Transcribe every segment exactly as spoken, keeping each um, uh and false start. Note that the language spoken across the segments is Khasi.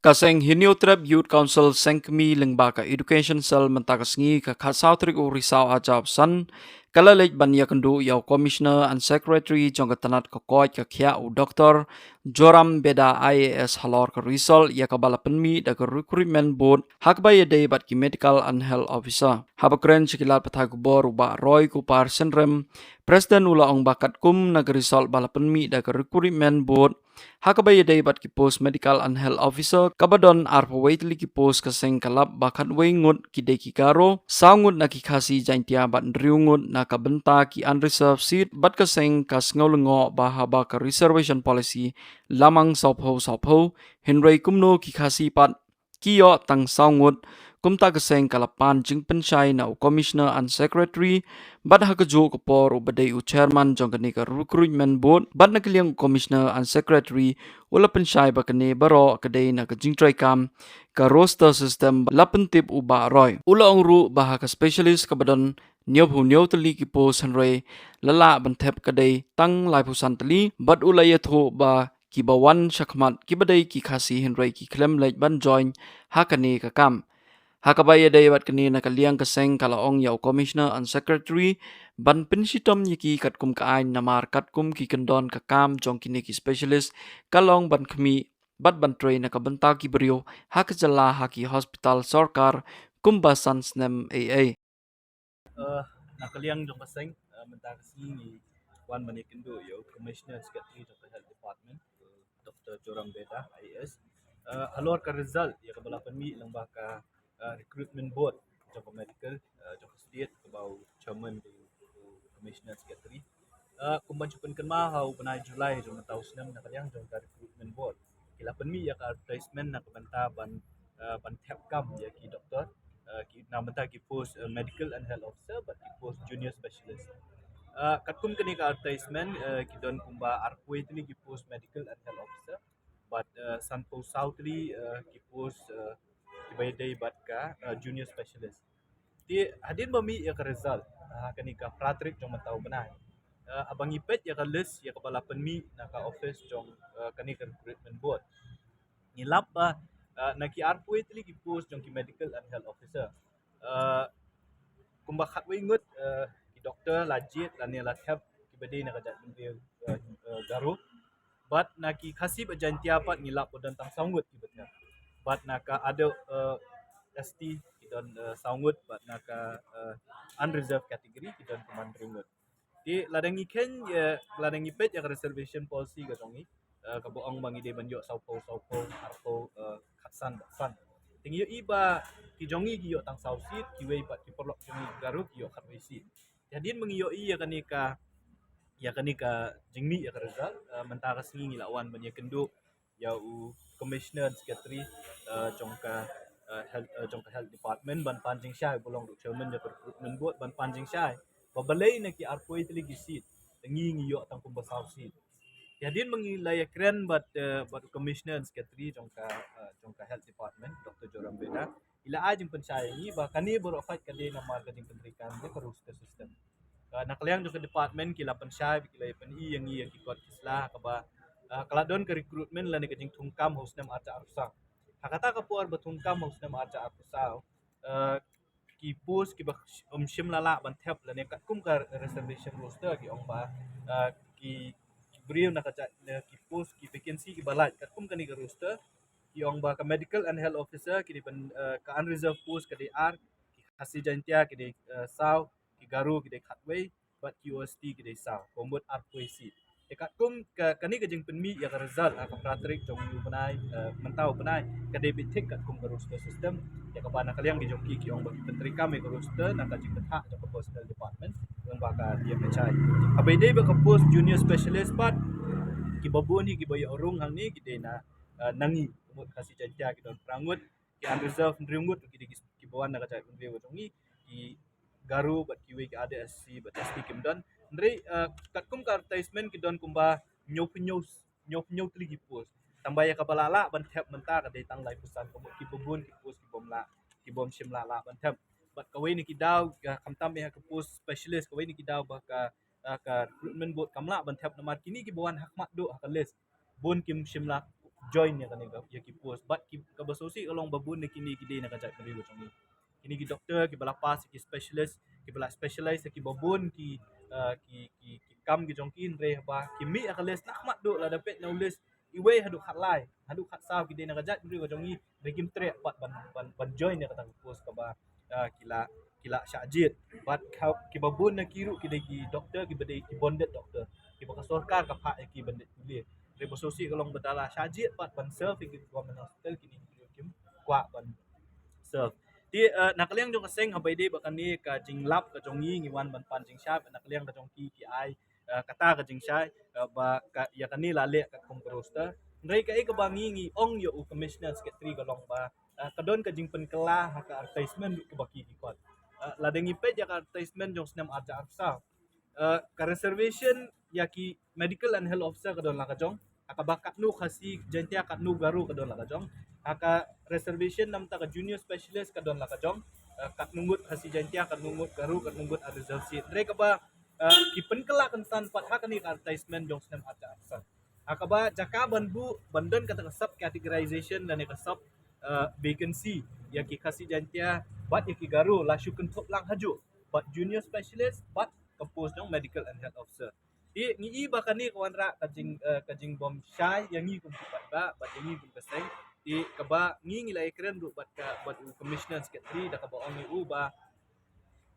Ka seng Hynñiewtrep Youth Council seng kmie lyngba ka Education Cell mynta ka sngi ka khatsaw tarik u Risaw arhajar arphew san ka la leit ban ïakynduh ïa u Commissioner and Secretary jong ka tnat ka koit ka khiah u Doktor Joram Beda I A S halor ka result ïa kaba la pynmih da ka Recruitment Board ha kaba ïadei bad ki Medical and Health Officer. Haba kren sha ki lad pathai khubor u Bah Roy Kupar Synrem, President, u la ong ba katkum na ka result ba la pynmih da ka Recruitment Board ha kaba ïadei bad ki post Medical and Health Officer kaba don arphew wei tylli ki post, ka seng ka lap ba khatwei ngut ki dei ki Garo, saw ngut na ki Khasi Jaintia bad hynriew ngut na ka bynta ki unreserved seat, bad ka seng ka sngew lyngngoh ba haba ka reservation policy la mang sawphew sawphew, hynrei kumno ki Khasi pat ki ïoh tang saw ngut. Kumta ka seng ka la pan jingpynshai na u Commissioner and Secretary, bad ha kajuh ka por u ba dei u Chairman jong kane ka Recruitment Board bad na ka liang u Commissioner and Secretary u la pynshai ba kane baroh ka dei na ka jingtrei kam ka roster system, la pyntip u Bah Roy. U la ong ruh ba ha ka specialist kaba don hynñiewphew hynñiew tylli ki post, hynrei la lah ban thep ka dei tang laiphew san tylli, bad u la ïathuh ba kiba wan shakhmat kiba dei ki Khasi, hynrei ki khlem leit ban join ha kane ka kam. Ha kaba ïadei bad kane, na ka liang ka seng ka la ong ïa u Commissioner and Secretary ban pynshitom ïa ki katkum ka aiñ, namar katkum ki kyndon ka kam jong kine ki specialist ka long ban khmih bad ban trei na ka bynta ki briew ha ka jylla ha ki hospital sorkar kumba san snem ei ei. Uh, na ka liang jong ka seng, uh, mynta ka sngi ngi wan ban ïakynduh ïa u Commissioner Secretary jong ka Health Department, uh, Doktor Joram Beda I A S. Uh, halor ka result ïa kaba la pynmih lyngba ka, uh, Recruitment Board jong ka Medical, uh, jong ka State, kaba u Chairman dei u Commissioner Secretary. Uh, kumban shu pynkynmaw, ha u bnai July jong mynta u snem, na ka liang jong ka Recruitment Board ki la pynmih ïa ka advertisement na ka bynta ban, uh, ban thep kam ïa ki doktor, uh, ki na ka bynta ki post, uh, Medical and Health Officer bad ki post Junior Specialist. Uh, katkum kane ka advertisement, uh, ki don kumba arphew tylli ki post Medical and Health Officer bad, uh, sanphew saw tylli, uh, ki post, uh, kiba ïadei bad ka, uh, Junior Specialist. Te hadien ba mih ïa ka result, ah, kane ka phra tarik jong mynta u bnai, ah, haba ngi peit ïa ka list ïa kaba la pynmih na ka office jong, ah, kane ka Recruitment Board, ngi lap ba, ah, na ki arphew tylli ki post jong ki Medical and Health Officer, ah, kumba khatwei ngut, ah, ki doktor la jied lane la thep kiba dei na ka jaitbynriew, ah, ah, Garo. Bad na ki Khasi bad Jaintia pat ngi lap ba don tang saw ngut kiba thep. Bad na ka other, eh, S T ki don, eh, saw ngut, bad na ka, eh, unreserved category ki don kumba hynriew ngut. Te lada ngi kheiñ, eh, lada ngi peit ïa ka reservation policy ka jong ngi, eh, kaba ong ba ngi dei ban ïoh sawphew sawphew, arphew, eh, khatsan bad san. Te ngi ïohi ba ki jong ngi ki ïoh tang saw seat, kiwei pat ki paralok jong ngi ki Garo ki ïoh khatwei seat. Te hadien ba ngi ïohi ïa kane ka, ïa kane ka jingmih ïa ka result, eh, mynta ka sngi ngi la wan ban ïakynduh ïa u Commissioner and Secretary, eh, jong ka, eh, health, eh, jong ka Health Department ban pan jingshai, ba long ruh Chairman jong ka Recruitment Board ban pan jingshai ba balei na ki arphew tylli ki seat, te ngi ngi ïoh tang kumba saw seat. Te hadien ba ngi la ïakren bad, eh, bad u Commissioner and Secretary jong ka, eh, jong ka Health Department, Doktor Joram Beda, i la ai jingpynshai ïa ngi ba kane baroh khoit ka dei namar ka jingpyntreikam ïa ka roster system. Ka na ka liang jong ka department ki la pynshai, ki la ïa pyni ïa ngi ïa ki kot ki sla kaba, ah, ka la don ka recruitment lane ka jingthungkam ha u snem arhajar arphew saw. Ha kata ka por ba thungkam ha u snem arhajar arphew saw, ah, ki post kiba ym shym la lah ban thep lane katkum ka reservation roster ki ong ba, ah, ki, ki briew na ka jait, na ki post, ki vacancy kiba lait katkum kane ka roster, ki ong ba ka Medical and Health Officer ki dei ban, eh, ka unreserved post ka dei ar, ki Khasi Jaintia ki dei, eh, saw, ki Garo ki dei khatwei, bad ki O S T ki dei saw, ka mut arphew seat. Te katkum ka, kane ka jingpynmih ïa ka result ha ka phra tarik jong u bnai, eh, mynta u bnai, ka dei beit thik katkum ka roster system. Ïa kaba na ka liang ki jong ki ki ong ba ki pyntreikam ïa ka roster na ka jingpynhap jong ka Personnel Department, ong ba ka D M H I. Haba ïadei bad ka post Junior Specialist pat, kiba bun hi kiba ïoh rung hangne ki dei na, eh, na ngi, ka mut Khasi Jaintia ki don phra ngut, ki unreserved hynriew ngut, ki dei ki, kiba wan na ka jaitbynriew ka jong ngi, ki Garo bad kiwei ki other S C bad S T kim don. Hynrei, eh, katkum ka advertisement ki don kumba hynñiewphew hynñiew, hynñiewphew hynñiew tylli ki post. Tangba ïa kaba la lah ban thep mynta ka dei tang laiphew san, ka mut kiba bun ki post kibym lah, kibym shym la lah ban thep. Bad kawei na ki daw, ka, khamtam ïa ka post specialist, kawei na ki daw ba ka, eh, ka Recruitment Board kam lah ban thep namar kine kiba wan ha khmat duh ha ka list, bun kim shym la, join ïa kane ka, ïa ki post. Bad ki, kaba sngewsih ka long ba bun na kine ki dei na ka jaitbynriew ka jong ngi. Kine ki doctor kiba la pass, ki specialist, kiba la specialize, kiba bun ki, uh, ki, ki, ki kam ki jong ki, hynrei ba ki mih ïa ka list na khmat duh, lada peit na u list, iwei haduh khatlai, haduh khatsaw ki dei na ka jaitbynriew ka jong ngi, hynrei kim treh pat ban, ban, ban join ïa kata ka post kaba, ah, ki la, ki la shah jied. Bad ka, kiba bun na ki ruh ki dei ki doctor, kiba dei ki bonded doctor, kiba ka sorkar ka phah ïa ki ban dei pule. Hynrei ba sngewsih ka long ba da la shah jied pat ban serve ïa ki government hospital, kine ki briew kim kwah ban serve. Te, eh, na ka liang jong ka seng, haba ïadei bad kane ka jinglap ka jong ngi, ngi wan ban pan jingshai na ka liang ka jong ki, ki ai, eh, kata ka jingshai, eh, ba ka, ïa kane la leh katkum ka roster. Hynrei kaei kaba ngi, ngi ong ïa u Commissioner Secretary ka long ba, eh, ka don ka jingpynkylla ha ka advertisement kaba ki, ki khot. Eh, lada ngi peit ïa ka advertisement jong snem arhajar arphew saw, eh, ka reservation ïa ki medical and health officer ka don la ka jong, ha kaba katno Khasi Jaiñtia, katno Garo ka don la ka jong. Ha ka reservation namar ka junior specialist ka don la ka jong, eh, katno ngut Khasi Jaiñtia, katno ngut Garo, katno ngut unreserved seat. Hynrei kaba, eh, ki pynkylla kynsan pat ha kane ka advertisement jong snem arhajar arphew saw, ha kaba jaka ban buh ban don kata ka sub categorization lane ka sub, eh, vacancy ïa ki Khasi Jaiñtia bad ïa ki Garo la shu kynthup lang hajuh bad junior specialist bad ka post jong medical and health officer. Te ngi i ba kane ka wanrah ka jing, eh, ka jingbym shai ïa ngi kum ki paidbah bad ïa ngi kum ka seng. Te kaba ngi, ngi la ïakren ruh bad ka, bad u Commissioner Secretary, da kaba ong ïa u ba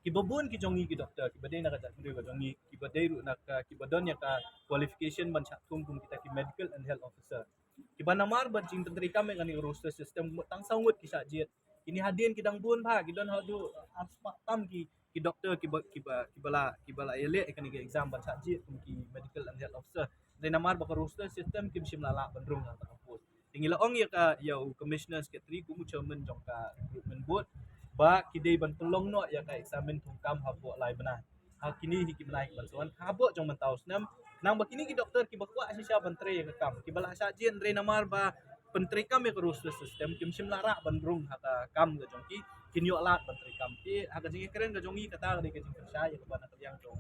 kiba bun ki jong ngi ki doctor kiba dei na ka jaitbynriew ka jong ngi, kiba dei ruh na ka, kiba don ïa ka qualification ban shah thung kum kita ki medical and health officer, kiba namar ba jingpyntreikam ïa kane ka roster system, tang saw ngut ki shah jied. Kine hadien ki dang bun bha, ki don haduh arspah tam ki, ki doctor kiba, kiba, kiba la, kiba la ïaleh ïa kane ka exam ban shah jied kum ki medical and health officer. Hynrei namar ba ka roster system kim shym la lah ban rung ha kata ka post. Te ngi la ong ïa ka, ïa u Commissioner Secretary kum u chairman jong ka recruitment board, ba ki dei ban pynlong noh ïa ka examen thungkam hapoh lai bnai, ha kine hi ki bnai kiban sa wan, hapoh jong mynta u snem, khnang ba kine ki doctor kiba kwah shisha ban trei ïa ka kam, kiba la shah jied hynrei namar ba pyntreikam ïa ka roster system, kim shym la lah ban rung ha ka kam ka jong ki, kin ïoh lad ban treikam. Te ha ka jingïakren ka jong ngi, kata ka dei ka jingpynshai ïa kaba na ka liang jong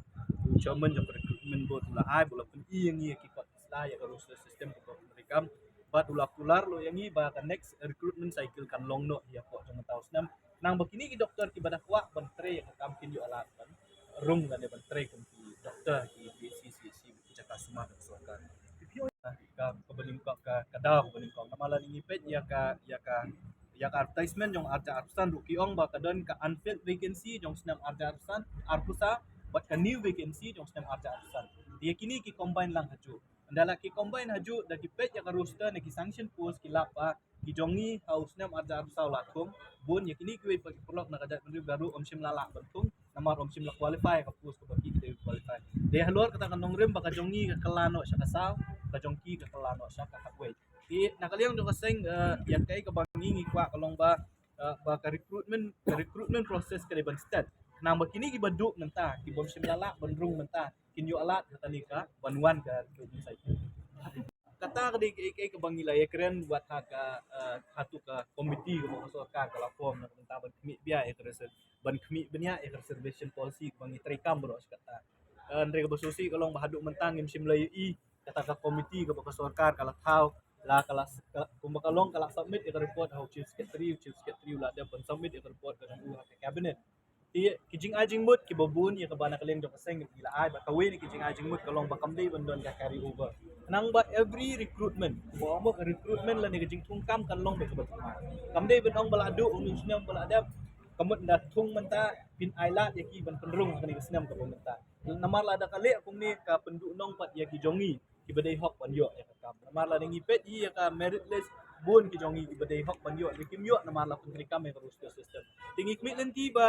u chairman jong ka recruitment board u la ai, ba u la pyni ïa ngi ïa ki kot ki sla ïa ka roster system kaba pyntreikam. Bad u la kular ruh ïa ngi ba ka next recruitment cycle kan long noh hapoh jong mynta u snem, khnang ba kine ki doctor kiba da kwah ban trei ïa ka kam kin ïoh lad ban rung lane ban trei kum ki doctor ki P H C, C H C, ki jaka sumar ka sorkar. Ka, kaba nyngkong, ka, ka daw kaba nyngkong. Namar lada ngi peit ïa ka, ïa ka, ïa ka advertisement jong arhajar arphew san ruh ki ong ba ka don ka unfilled vacancy jong snem arhajar arphew san, arphew saw, bad ka new vacancy jong snem arhajar arphew san. Ïa kine ki combine lang hajuh. Ynda la ki combine hajuh, da ki peit ïa ka roster na ki sanction post, ki lap ba ki jong ngi ha u snem arhajar arphew saw la thung bun, ïa kine kiwei pat ki paralok na ka jaitbynriew Garo ym shym la lah ban thung namar ym shym la qualify ka post kaba ki, ki dei qualify. Dei halor kata ka nongrim ba ka jong ngi ka kylla noh sha ka saw, ka jong ki ka kylla noh sha ka khatwei. Te na ka liang jong ka seng, eh, ïa kaei kaba ngi, ngi kwah ka long ba, eh, ba ka recruitment, ka recruitment process ka dei ban start, khnang ba kine kiba duh mynta, kibym shym la lah ban rung mynta, kin ïoh lad ha kane ka ban wan ka recruitment cycle. Kata ka dei kaei kaei kaba ngi la ïakren wat ha ka, eh, ha tu ka committee kaba ka sorkar ka la form na ka bynta ban khmih bniah ïa ka reser-, ban khmih bniah ïa ka reservation policy kaba ngi treikam baroh shi katta. Eh, hynrei kaba sngewsih ka long ba haduh mynta ngim shym la ïohi kata ka committee kaba ka sorkar ka la thaw, la ka la, ka, kumba ka long ka la submit ïa ka report ha u Chief Secretary, u Chief Secretary u la dep ban submit ïa ka report ka jong u ha ka cabinet. Te ki jingai jingmut kiba bun ïa kaba na ka liang jong ka seng ngi la ai, bad kawei na ki jingai jingmut ka long ba kam dei ban don ka carry over. Khnang ba every recruitment, ba ong ba ka recruitment lane ka jingthungkam kan long bad kaba thymmai. Kam dei ban ong ba la duh une u snem ba la dep, ka mut ynda thung mynta phin ai lad ïa ki ban pynrung ha kane ka snem kaba mynta. Namar lada ka leh kumne ka pynduhnong pat ïa ki jong ngi kiba dei hok ban ïoh ïa ka kam. Namar lada ngi peit ïa ka merit list, bun ki jong ngi kiba dei hok ban ïoh, hynrei kim ïoh namar la pyntreikam ïa ka roster system. Te ngi khmih lynti ba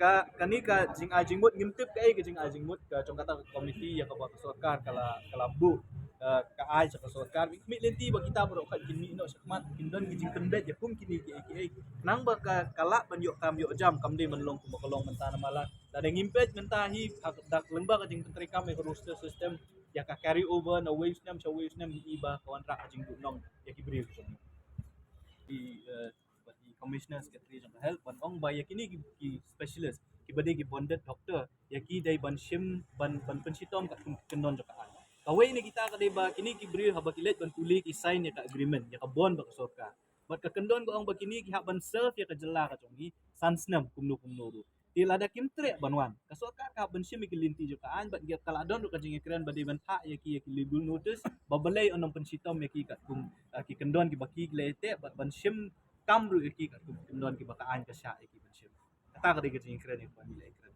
ka, kane ka jingai jingmut, ngim tip kaei ka jingai jingmut ka jong kata ka committee ïa kaba ka sorkar ka la, ka la buh, eh, ka ai sha ka sorkar. Ngi khmih lynti ba kita baroh kin mih noh shakhmat, kin don ki jingpynbeit ïa kum kine kiei kiei, khnang ba ka, ka lad ban ïoh kam ïoh jam, kam dei ban long kumba ka long mynta namar la, lada ngim peit mynta hi, ha, da lyngba ka jingpyntreikam ïa ka roster system, ïa ka carry over na uwei u snem sha uwei u snem, ngi i ba ka wanrah ka jingduhnong ïa ki briew ki jong ngi. I, eh, bad i Commissioner Secretary jong ka Health ban ong ba ïa kine ki, ki specialist kiba dei ki bonded doctor, ïa ki dei ban shim, ban, ban pynshitom katkum ki kyndon jong ka aiñ. Kawei na kita ka dei ba kine ki briew haba ki leit ban pule ki sign ïa ka agreement, ïa ka bond bad ka sorkar. Bad ka kyndon ka ong ba kine ki hap ban serve ïa ka jylla ka jong ngi san snem kumno kumno ruh. Te lada kim treh ban wan, ka sorkar ka hap ban shim ïa ki lynti jong ka aiñ bad ka la don ruh ka jingïakren ba dei ban thah ïa ki ïa ki legal notice ba balei yn ym pynshitom ïa ki katkum, ah, ki kyndon kiba ki la ïateh bad ban shim kam ruh ïa ki katkum ki kyndon kiba ka aiñ ka shah ïa ki ban shim. Kata ka dei ka jingïakren ïa kaba ngi la ïakren.